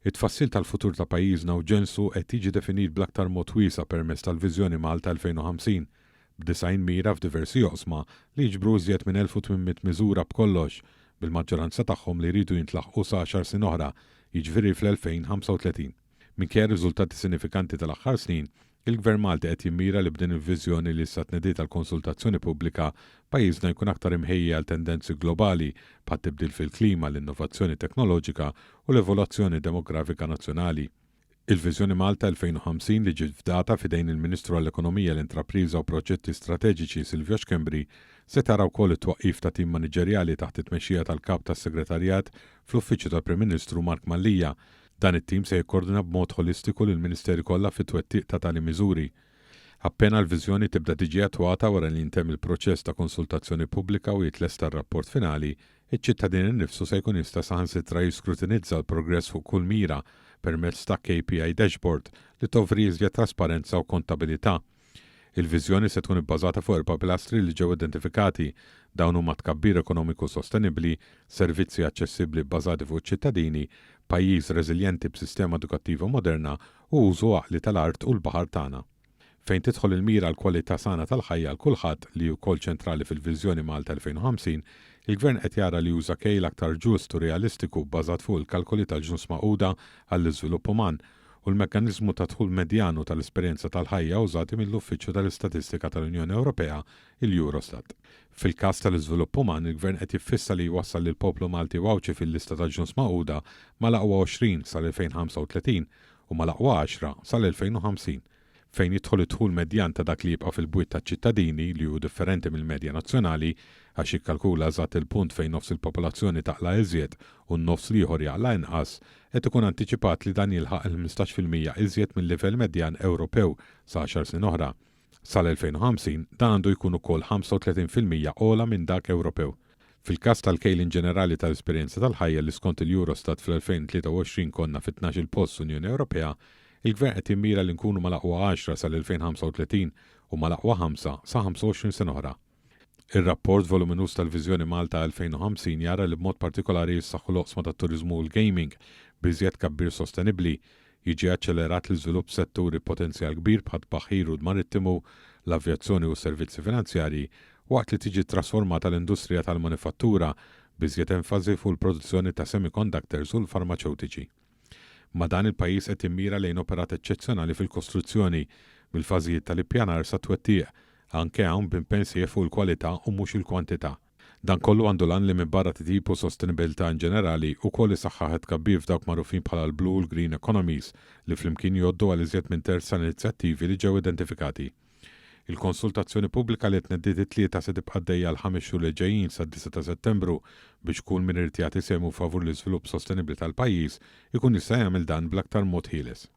It-tfassil tal-futur ta' pajjiżna u ġensu qed jiġi definit bl-aktar mod wiesa' permezz tal-Viżjoni Malta 2050, b'90 mira f'diversi oqsma li jiġbru iżjed minn 1,800 miżura b'kollox, bil-maġġoranza tagħhom li jridu jintlaħqu sa għaxar snin oħra, jiġifieri fl-2035. Minkejja r-riżultati sinifikanti tal-aħħar snin, il-Gvern Malti qed jimmira li b'din il-viżjoni li issa tnediet għall-konsultazzjoni pubblika, pajjiżna jkun aktar imħejji għal tendenzi globali bħat-tibdil fil-klima, l-innovazzjoni teknoloġika u l-evoluzzjoni demografika nazzjonali. Il-Viżjoni Malta 2050 li ġiet fdata f'idejn il-Ministru għall-Ekonomija, l-Intrapriża u Proġetti Strateġiċi Silvio Schembri se tara wkoll it-twaqqif ta' tim maniġerjali taħt it-tmexxija tal-Kap tas-Segretarjat fl-Uffiċċju tal-Prim Ministru Mark Mallia. Dan it-tim se jikkordina b'mod ħolistiku lill-Ministeri kollha fit-twettiq ta' tali miżuri. Appena l-viżjoni tibda tiġi attwata wara li jintemm il-proċess ta' konsultazzjoni pubblika u jitlesta r-rapport finali, iċ-ċittadin innifsu se jkun jista' saħansitra jiskrutinizza l-progress fuq kull mira permezz ta' KPI dashboard li toffri iżjed trasparenza u kontabilità. Il-viżjoni se tkun ibbażata fuq erba' pilastri li ġew identifikati. Dawn huma tkabbir ekonomiku sostenibbli, servizzi aċċessibbli bbażati fuq iċ-ċittadini, pajjiż reżiljenti b'sistema edukattiva moderna u użu għaqli tal-art u l-baħar tagħna. Fejn tidħol il-mira għal kwalità sana tal-ħajja għal kulħadd, li hi wkoll ċentrali fil-Viżjoni Malta 2050, il-Gvern qed jara li juża kejl aktar ġust u realistiku bbażat fuq il-kalkoli tal-Ġnus Magħquda għall-Iżvilupp Uman u l-mekkaniżmu ta' dħul medjan u tal-esperjenza tal-ħajja użati mill-Uffiċċju tal-Istatistika tal-Unjoni Ewropea, il-Eurostat. Fil-każ tal-iżvilupp uman, il-Gvern qed jiffissa li jwassal lill-poplu Malti u Għawdxi fil-lista tal-Ġnus Magħquda mal-aqwa 20 sal-2035 u mal-aqwa għaxra sal-2050. Fejn jidħol id-dħul medjan ta' dak li jibqa' fil-bwiet taċ-ċittadini, li hu differenti mill-medja nazzjonali, għax jikkalkula eżatt il-punt fejn nofs il-popolazzjoni taqla' iżjed u n-nofs l-ieħor jaqla' inqas, qed ikun antiċipat li dan jilħaq il-15% iżjed mil-livell medjan Ewropew sa għaxar snin oħra. Sal-2050, dan għandu jkun ukoll 35% ogħla minn dak Ewropew. Fil-każ tal-kejl inġenerali tal-esperjenza tal-ħajja li skont il-Eurostat fl-2023 konna fit-tnax-il post Unjoni Ewropea, il-Gvern qed jimmira li nkunu mal-aqwa għaxra sal-2035 u mal-aqwa ħamsa sa 25 sena oħra. Ir-rapport voluminuż tal-Viżjoni Malta 2050 jara li b'mod partikolari jissaħħu l-oqsma tat-turiżmu u l-gaming b'iżjed tkabbir sostenibbli, jiġi aċċelerat l-iżvilupp f'setturi b'potenzjal kbir bħat-tbaħħir u l-marittimu, l-avjazzjoni u s-servizzi finanzjarji, waqt li tiġi ttrasformata l-industrija tal-manifattura b'iżjed enfasi fuq il-produzzjoni ta' semiconductors u l-farmaċewtiċi. Ma' dan, il-pajjiż qed jimmira lejn operat eċċezzjonali fil-kostruzzjoni, mill-fażijiet tal-ippjanar sat-twettiq, anke hawn b'impenn sħiħ fuq il-kwalità u mhux il-kwantità. Dan kollu għandu l-għan li minbarra titjib u sostenibilità inġenerali, ukoll isaħħaħ it-tkabbir f'dawk magħrufin bħala l-blue u l-green economies, li flimkien jgħoddu għal iżjed minn terz tal-inizjattivi li ġew identifikati. Il-konsultazzjoni pubblika li tnediet it-Tlieta se tibqa' għaddejja għall-ħames xhur li ġejjin sad-disgħa ta' Settembru biex kull min irid jagħti sehmu favur l-iżvilupp sostenibbli tal-pajjiż ikun jista' jagħmel dan bl-aktar mod ħieles.